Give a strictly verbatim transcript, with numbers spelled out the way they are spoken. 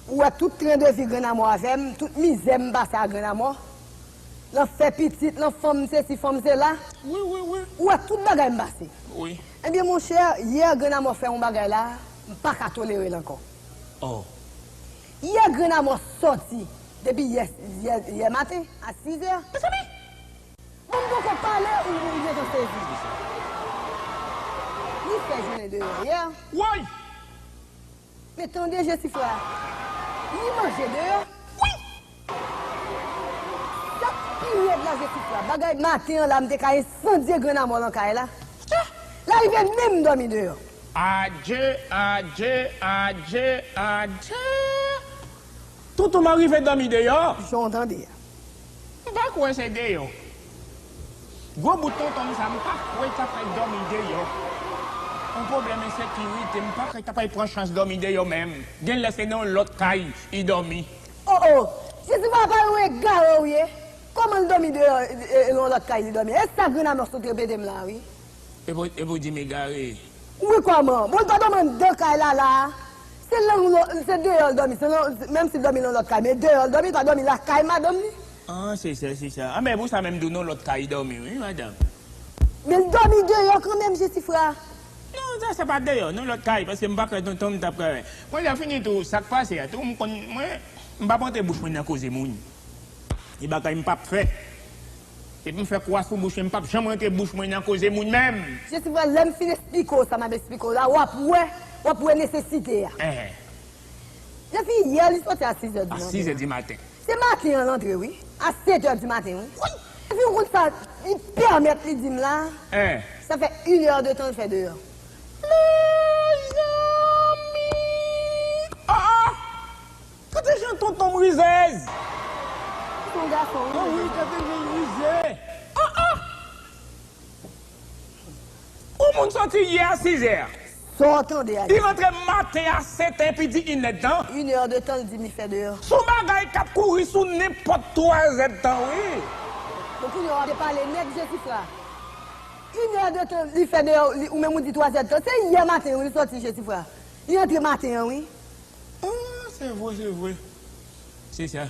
Ou wè tout tren de vi Grann Amò avè m, tout mizè m pase a Grann Amò. Nan fè pitit, nan fanm sesi, fanm sela. Wi, wi, wi. Ou wè tout bagay m pase. Wi. Ebyen, monchè, yè Grann Amò fè yon bagay la, m pa ka tolere l ankò. Oh. Yè Grann Amò sòti depi yè, yè, yè maten a sizè. Mezanmi! Bon, m poko pale, ou, ou gentan sezi. Li fè jounen deyò yè. Woy! Men tande Jesifra. Li manje deyò. Wi! Sa k pi rèd la, Jesifra. Bagay maten an la, m te ka ensandye Grann Amò nan kay la. L arive menm dòmi deyò. Adje, adje, adje, adje. Tonton m arive dòmi deyò. Jan w tande a. M pa kwè se deyò. Gwo bout tonton m sa, m pa kwè l t ap pral dòmi deyò. Yon pwoblèm ensekirite, m pa kwè l t ap pral pran chans dòmi deyò menm. Genlè se nan yon lòt kay li dòmi. Oh, oh! Jesifra pa yon egare w ye. Kòman l dòmi deyò, e, e, nan yon lòt kay li dòmi? E sa Grann Amò sot repete m la, wi. Epi w, epi w di m egare. Wi, kòman? Bon, l pa dòmi anndan kay la, la. Se nan yon lò-, se deyò l dòmi, se nan, menm si l dòmi nan lòt kay, men deyò l dòmi, l pa dòmi lakay madanm li. Ah, se sa, se sa. Ah, men pou sa menm tou, nan lòt kay li dòmi, wi, madanm. Men l dòmi deyò kanmenm, Jesifra. Non, sa, se pa deyò, nan lòt kay, paske m pa kwè tonton m t ap kwè. Mwen, lè fini tou, sa k pase a tou, m konn, mwen, m p ap antre bouch mwen nan koze moun. E bagay m p ap fè. Epi m fè kwa sou bouch mwen, m p ap janm rantre bouch mwen nan koze moun menm. Jesifra, lè m fin esplike w sa m ap esplike w la, w ap wè, w ap wè nesesite a. Enhen. Jan fi yè, li soti a sizè di maten. A sizè di maten. Se maten an l antre, wi. A setè di maten, wi. Woy! Epi w konn sa li pèmèt li di m la? Enhen. Sa fè inè de tan l fè deyò. Mezanmi! Ah, ah! Gade jan tonton m rizèz! Se yon gason, wi. Ah wi, gade jan l rize! Ah, ah! Yon moun soti yè a sizè. Sa w tande a? Li rantre maten a setè epi di inèdtan. Inèdtan li di m li fè deyò. Se yon bagay k ap kouri sou nenpòt twazèdtan, wi. Bon, kounye a w ap pale nèt, Jesifra. Inèdtan li fè deyò, li, ou menm ou di twazèdtan. Se yè maten, wi, li soti, Jesifra. Li antre maten an, wi. Ah, se vre, se vre. Se sa.